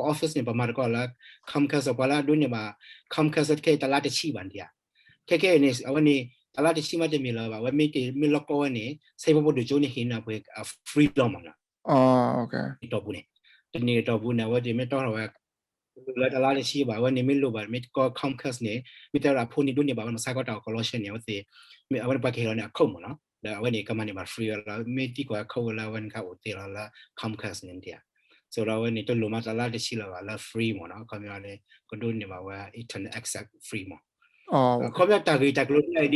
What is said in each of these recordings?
ပ office န့ၣ် ပမၤတကီၢ်လၢ Comcast ပှၤလၢအဒိးန့ၢ်ဘၣ် Comcast ခဲအံၤတလါတဆံဘၣ်န့ၣ်ဧါ. ခဲခဲအံၤန့ၣ် အဝဲန့ၣ် တလါတဆံမးတမ့ၢ်လၢၤဘၣ်, အဝဲမ့ၢ်တမ့ၢ်လီၢ်ကီၢ်ဝဲန့ၣ် စဲဖိဖိဒိၣ်ကၠိန့ၣ်ဟ့ၣ်န့ၢ်ပှၤ free လီၤမးနီၤ. တီၢ်ပူၤန့ၣ် တနံၣ်တီၢ်ပူၤန့ၣ် အဝဲသ့ၣ်မ့ၢ်တီထီၣ်ဝဲ လၢတလါတဆံဘၣ်, အဝဲန့ၣ်မ့ၢ်လိၣ်ဘၣ် မ့ၢ်ကီၢ် Comcast န့ၣ် မ့ၢ်တဲဝဲဒၣ်အဖိန့ၣ်ဒိးန့ၢ်ဘၣ်ဝဲမဆါကီတၢ်အီၣ်ကီလီရှဲန့ၣ် အဝဲသ့ၣ် အဝဲန့ၣ်ပှၤကဟ့ၣ်လီၤန့ၢ်အ code မးနီၤ, ဒီးအဝဲန့ၣ်ကမၤန့ၢ်ဘၣ် free ဝဲလီၤ, မ့ၢ်သံကွၢ် code ဝဲလၢအဝဲန့ၣ်ကအိၣ်သ့လီၤလၢ Comcast န့ၣ်ဧါ. ဆိုတော့အဝဲန့ၣ်တလိၣ်မးတလါတဆံလၢၤဘၣ်လၢ free မးနီၤ, ခီပညီန့ၣ် ကဒိးန့ၢ်ဘၣ်ဝဲ internet access free မး ခီပညီတၢ်ဂ့ၢ်တၢ်ကျိၤဒ်အံၤဒ်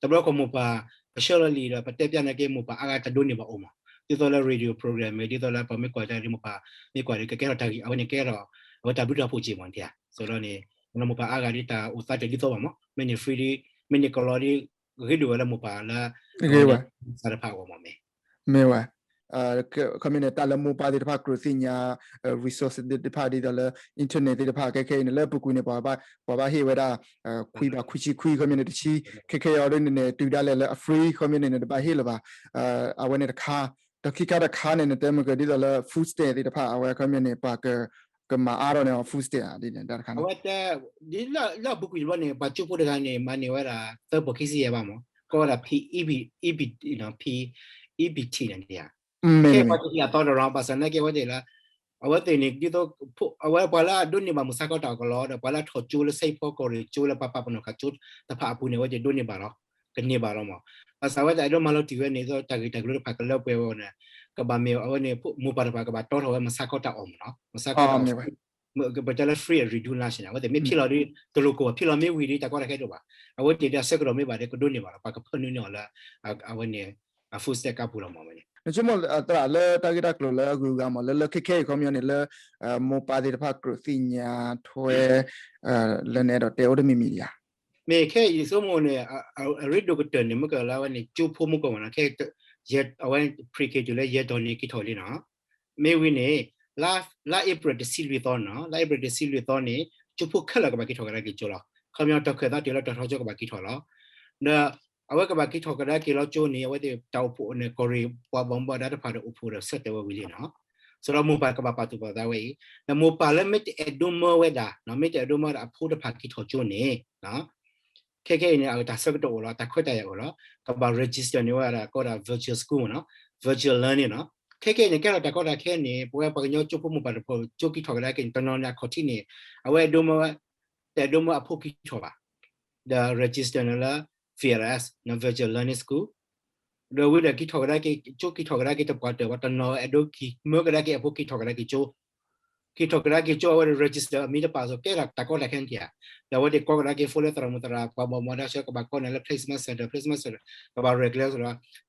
တဘျီဃီမိၢ်ပၢ် ပဆှၢလီၤလံဒီး ပတဲပျးန့ၢ်က့ၤ မိၢ်ပၢ်အါဂၤတဒိးန့ၢ်ဘၣ်အိၣ်မး, ဒ်သိးလၢ radio program မ့ၢ် ဒ်သိးလၢပမ့ၢ်ကွၢ်တၢ်ဒ်မိၢ်ပၢ် မ့ၢ်ကွၢ်ဒီး ကကဲထီၣ်တၢ်ဂ့ၢ် အဝဲန့ၣ်ကဲထီၣ် အဝဲတၢ်ဘျုးတၢ်ဖှိၣ်က့ၤမးန့ၣ်ဧါ. ဆိုတော့န့ၣ် မိၢ်ပၢ်အါဂၤဒ်တၢ်အိၣ်သးတဒ်သိးဘၣ်မး, မ့ၢ်န့ၢ် free ဒ် မ့ၢ်န့ၢ်ကလီဒ် ဂ့ၤဒိၣ်ဝဲလၢမိၢ်ပၢ်လၢ အဝဲန့ၣ် စးတဖၣ်အဂီၢ်မးမ့ၢ် မ့ၢ်ဝဲ ခီပညီန့ၣ် တၢ်လၢမိၢ်ပၢ်သ့ၣ်တဖၣ်ကြၢးသ့ၣ်ညါ resource သ့ၣ်တဖၣ်ဒ်သိးလၢ internet သ့ၣ်တဖၣ် ခဲခဲအံၤန့ၣ် လၢအပူၤကွံာ်န့ၣ် ပှၤဘၣ်ဟ့ၣ်ဝဲဒၣ် ခွံဘၣ်ခွံဆံခွံ ခီပညီန့ၣ်တဆံ, ခဲခဲအံၤဒ်န့ၣ်န့ၣ် တုၤဒၣ်လဲာ်လၢအ free ခီပညီန့ၣ်န့ၣ် တဘၣ်ဟ့ၣ်လၢၤဘၣ်. အဝဲန့ၣ်တခါ, ဒီးခံခါတခါန့ၣ် နတဲမ့ၢ်ကဒ်သိးလၢ food stamp သ့ၣ်တဖၣ် အဝဲခီပညီန့ၣ် ပှၤက ကမၤအါထီၣ်န့ၢ်အီၤ food stamp ဧါ ဒ်န့ၣ်တၢ်တခါန့ၣ် အဝဲတဲ ဒ်လၢ လၢအပူၤကွံာ်တဘျီန့ၣ် ပှၤကၠိဖိတဂၤန့ၣ် မၤန့ၢ်ဝဲဒၣ် သၢပီၢ်ခံဆံယဲၢ်ဘၣ်မး, ကိးဝဲဒၣ် P E B, P E B T န့ၣ်ဧါ. ခဲအံၤပှၤတဟ့ၣ်အသီတရီ ဘၣ်ဆၣ်သနာ်က့အဝဲသ့ၣ်လၢ အဝဲသ့ၣ်န့ၣ် ဒ်သိး အဝဲပှၤလၢအဒိးန့ၢ်ဘၣ်မုၢ်ဆါခီတၢ်အီၣ်ကလီဒီး ပှၤလၢအထီၣ်ကၠိလၢ စဲဖိကီၢ်ရ့ၣ်ကၠိ လၢပှၤပာ်ပနီၣ်ဃာ်ကၠိတဖၣ်အပူၤန့ၣ် အဝဲသ့ၣ်ဒိးန့ၢ်ဘၣ်လီၤ, ကန့ၢ်ဘၣ်လီၤမး. ဘၣ်ဆၣ်အဝဲသ့ၣ်အဲၣ်ဒိးမၤလီၤတံၢ်ဝဲန့ၣ် တၢ်ဂ့ၢ်တၢ်ကျိၤတဖၣ်ကလၢပှဲၤဝဲန့ၣ် ကဘၣ်မ့ၢ်အဝဲန့ၣ် မိၢ်ပၢ်တဖၣ်ကဘၣ်တီထီၣ်ဝဲမုၢ်ဆါခီတၢ်အီၣ်မးနီၤ, မုၢ်ဆါခီတၢ်အီၣ် ပတဲလၢ free and reduced lunch န့ၣ် အဝဲသ့ၣ်မ့ၢ်ဖံလီၤဒီး တလိၣ်ကိၢ်ဘၣ်, ဖံလီၤမ့ၢ်ဝံၤဒီးတၢ်ကီတၢ်ခဲတအိၣ်ဘၣ်. အဝဲသ့ၣ်ဒီးအဆၢကတီၢ်မ့ၢ်ဘၣ်ဒီး ကဒိးန့ၢ်ဘၣ်လီၤ, ပှၤကဖၢနုာ်န့ၢ်အီၤလၢ အဝဲန့ၣ် အ food stamp ကါပူၤလီၤမးဝဲန့ၣ်. နဆိကမိၣ်သရၣ်လၢတၢ်ဂ့ၢ်တၢ်ကျိၤလၢအဂုၤအဂၤမး လၢလၢခဲခဲအံၤခီပညီန့ၣ်လၢ မိၢ်ပၢ်သ့ၣ်တဖၣ်ကြၢးသ့ၣ်ညါထွဲ လၢနအဲၣ်ဒိးတဲအိၣ်တမံၤမံၤဧါ. မ့ၢ်ခဲအံၤယဆိကမိၣ်န့ၣ် အရ့ဒိၣ်ကတၢၢ်န့ၣ် မ့ၢ်ကလၢအဝဲန့ၣ် ကၠိဖိမုၢ်ကီၢ်မးနီၤ, ခဲ အဝဲ pre-K တုၤလၢယဲၢ်တီၤန့ၣ်က့ၤထီၣ်လံနီၤ. မ့ၢ်ဝံၤန့ၣ် လါ လါအ့ဖြ့ၣ်တဆံလွံၢ်သီနီၤ, လါအ့ဖြ့ၣ်တဆံလွံၢ်သီန့ၣ် ကၠိဖိခဲလၢာ်ကဘၣ်က့ၤထီၣ်ကဒါက့ၤကၠိလီၤ. ခီပညီတၢ်ခၢၣ်သးတုၤလၢတၢ်ထီကၠိကဘၣ်က့ၤထီၣ်လီၤ. ဒီး အဝဲကဘၣ်က့ၤထီၣ်ကဒါက့ၤလီၤကၠိန့ၣ် အဝဲသ့ၣ်တၢ်အိၣ်ဖှိၣ်န့ၣ် ကီၢ်ရ့ၣ်ပှၤဘၣ်မူဘၣ်ဒါတဖၣ်ဒီးအိၣ်ဖှိၣ်ဒီးဆၢတဲာ်ဝဲဝံၤလံနီၤ. ဆိုတော့မိၢ်ပၢ်ကဘၣ်ပာ်သူၣ်ပာ်သးဝဲအံၤ, ဒီးမိၢ်ပၢ်လၢမ့ၢ်တအဲၣ်ဒိးမၢဝဲဒၣ်, မ့ၢ်တအဲၣ်ဒိးမၢဝဲဒၣ်အဖိတဖၣ်က့ၤထီၣ်ကၠိန့ၣ် ခဲခဲအံၤန့ၣ် အတၢ်ဆၢကတီၢ်အိၣ်လီၤ, တၢ်ခွဲးတၢ်ယာ်အိၣ်လီၤ, ကဘၣ် register န့ၢ်ဝဲဒၣ် ကိးဒၣ် virtual school မ့ၢ်နီၤ, virtual learning နီၤ. ခဲခဲအံၤန့ၣ် ကဲထီၣ်တၢ်ကီတၢ်ခဲန့ၣ် ပဝဲပှၤကညီကၠိဖိမိၢ်ပၢ်တဖၣ် ကၠိက့ၤထီၣ်ကဒါက့ၤန့ၣ် တနီၤန့ၣ်အခီၣ်ထံးန့ၣ် အဝဲဒိးမၢဝဲ တအဲၣ်ဒိးမၢအဖိက့ၤထီၣ်ဘၣ်, ဒီး register န့ၢ်လၢ V L S နီၤ virtual learning school ဒီးဝံၤဒီးက့ၤထီၣ်ကဒါက့ၤ ကၠိက့ၤထီၣ်ကဒါက့ၤတပှၢ်တၢၢ် ပှၤတနီၤအဲၣ်ဒိးက့ၤမၢကဒါက့ၤအဖိက့ၤထီၣ်ကဒါက့ၤကၠိ က့ၤထီၣ်ကဒါက့ၤကၠိ အဝဲဒီး register အမံၤတပာ်စ့ၢ် ကဲထီၣ်တၢ်ကီတၢ်ခဲန့ၣ်ဧါ. ဒီးအဝဲသ့ၣ်ကိးကဒါက့ၤဖိလၢသရၣ်မုၣ်သရၣ် ပှၤဘၣ်မူဘၣ်ဒါဆၢ ကဘၣ်ကိးန့ၢ်လၢ placement center, placement center ကဘၣ်ရဲၣ်ကျဲၤအသိးဒီး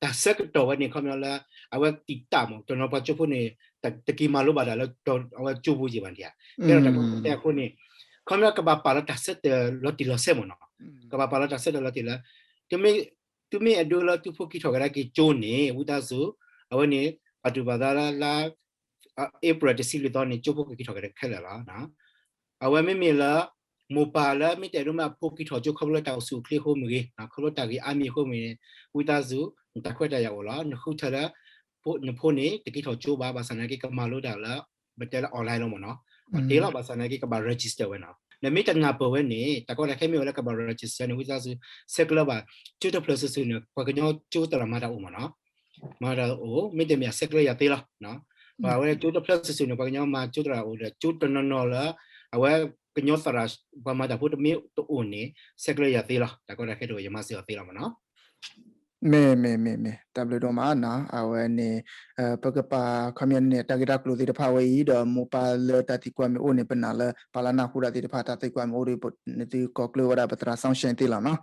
တၢ်ဆၢကတီၢ်ဝဲန့ၣ် ခီပညီလၢ အဝဲတံာ်တာ်မး တနီၤပှၤကၠိဖိန့ၣ် တက့ၤမၤလိဘၣ်တၢ်လၢ အဝဲကၠိပူၤယံာ်ဘၣ်န့ၣ်ဧါ. ကဲထီၣ်တၢ်ကီတၢ်ခဲအဃိန့ၣ် ခီပညီကဘၣ်ပာ်လီၤတၢ်ဆၢတဲာ်လီၤတံၢ်လီၤဆဲးမးနီၤ, ကဘၣ်ပာ်လီၤတၢ်ဆၢတဲာ်လီၤတံၢ်လီၤ သုမ့ၢ်အဲၣ်ဒိးလၢသုဖိက့ၤထီၣ်ကဒါက့ၤကၠိန့ၣ် ဝံသးစူၤ အဝဲန့ၣ် ပာ်သူၣ်ပာ်သးလၢ လါ April တဆံလွံၢ်သီန့ၣ် ကၠိဖိကက့ၤထီၣ်ကဒါခဲလၢာ်လီၤ. အဝဲမ့မ့ၢ်လၢ မိၢ်ပၢ်လၢမ့ၢ်တအဲၣ်ဒိးမၢအဖိက့ၤထီၣ်ကၠိ ခီဖျိတၢ်အိၣ်ဆူၣ်အိၣ်ချ့အဃိမ့ၢ်ဂ့ၤ, ခီဖျိတၢ်ဂ့ၢ်အါမံၤအဃိမ့ၢ်ဂ့ၤ, ဝံသးစူၤ နတၢ်ခွဲးတၢ်ယာ်အိၣ်လီၤ. နဃုထၢလၢ နဖိန့ၣ် တက့ၤထီၣ်ကၠိဘၣ်, ဘၣ်ဆၣ်သနာ်က့ကမၤလိတၢ်လၢ ပတဲလၢ online လီၤမးနီၤ, အတ့လီၤ ဘၣ်ဆၣ်သနာ်က့ကဘၣ် register ဝဲနီၤ. နမ့ၢ်တနၢ်ပၢၢ်ဝဲန့ၣ် တၢ်ကီတၢ်ခဲမ့ၢ်ဝဲလၢကဘၣ် register န့ၣ် ဝံသးစူၤ ဆဲးကျၢဘၣ် ကၠိတဖျၢၣ်စုာ်စုာ်န့ၣ် ပှၤကညီကၠိသရၣ်မၤတၢ်အိၣ်မးနီၤ, မၤတၢ်အိၣ် မ့တမ့ၢ်ဆဲးကျၢယၤသ့လီၤ. ပှၤဝဲကၠိတဖျၢၣ်စုာ်စုာ်န့ၣ် ပှၤကညီမၤကၠိသရၣ်အိၣ်ဒီး ကၠိတနီၤနီၤလၢ အဝဲကညီသရၣ် ပှၤမၤတၢ်ဖိတမ့ၢ်တအိၣ်န့ၣ် ဆဲးကျၢယၤသ့လီၤ. တၢ်ကီတၢ်ခဲတအိၣ် ယမၤစၢၤအီၤသ့လီၤမးနီၤ. မ့ၢ် မ့ၢ် မ့ၢ် မ့ၢ် တၢ်ဘျုးဒိၣ်မးနီၤ. အဝဲန့ၣ် ပကပာ်ခီပညီန့ၣ် တၢ်ဂ့ၢ်တၢ်ကျိၤသ့ၣ်တဖၣ်ဝဲအံၤ ဒီးမိၢ်ပၢ်လၢတၢ်သံကွၢ်မ့ၢ်အိၣ်န့ၣ် ပနာ်လၢ ပှၤလၢနၢ်ဟူတၢ်သ့ၣ်တဖၣ် တၢ်သံကွၢ်မ့ၢ်အိၣ်ဒီး နသုကိးကျၢၢ်ဝဲဒၣ်ပသရၣ် Sunshine သ့လီၤနီၤ.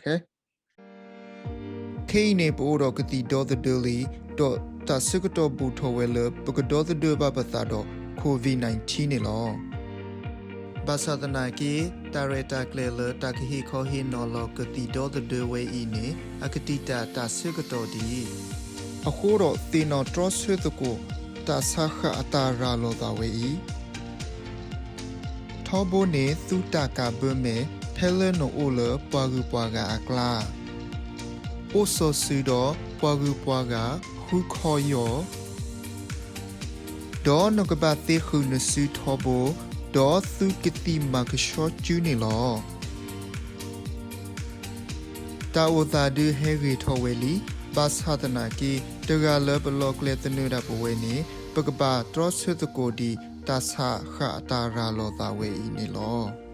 ခဲအံၤန့ၣ် ပအိၣ်ဒီးကသံၣ်ဒီသဒၢလံ, ဒီးတၢ်ဆၢကတီၢ်ဘူးထီၣ်ဝဲလၢ ပကဒီသဒၢဘၣ်ပသးဒီး COVID nineteen န့ၣ်လီၤ. ဘၣ်ဆၣ်သနာ်က့ တၢ်ရဲၣ်တၢ်ကျဲၤလၢတၢ်ကဟ့ၣ်ခီဟ့ၣ်နီၤလီၤကသံၣ်ဒီသဒၢဝဲအံၤန့ၣ် အကတံာ်တာ်တၢ်ဆၢကတီၢ်ဒံး, အဃိဒီးသ့ၣ်နီၣ်တြီဆၢသကိး တၢ်ဆါဃၣ်အတၢ်ရၤလီၤသးဝဲအံၤ ထီဘိန့ၣ် သုတၢ်ကးဘၢမဲာ် ဖဲလၢနအိၣ်လၢပှၤဂုၤပှၤဂၤအကျါ, အိၣ်စီၤစုၤဒီးပှၤဂုၤပှၤဂၤ ဃုခီယီၢ်, ဒီးနကဘၣ်သ့ဃုာ်နစုထီဘိ, ဒီးသုကသံၣ်မၤကဆှီစုန့ၣ်လီၤ. တၢ်အိၣ်သးဒုးဟဲဂ့ၤထီၣ်ဝဲလံ, ဘၣ်ဆၣ်သနာ်က့ တဂၤလၢပလီၢ်ကျဲသနၢၣ်ဒၣ်ပဝဲန့ၣ် ပကဘၣ်တြီဆၢသကိးဒံးတၢ်ဆးဃာ်အတၢ်ရၤလီၤသးဝဲအံၤန့ၣ်လီၤ.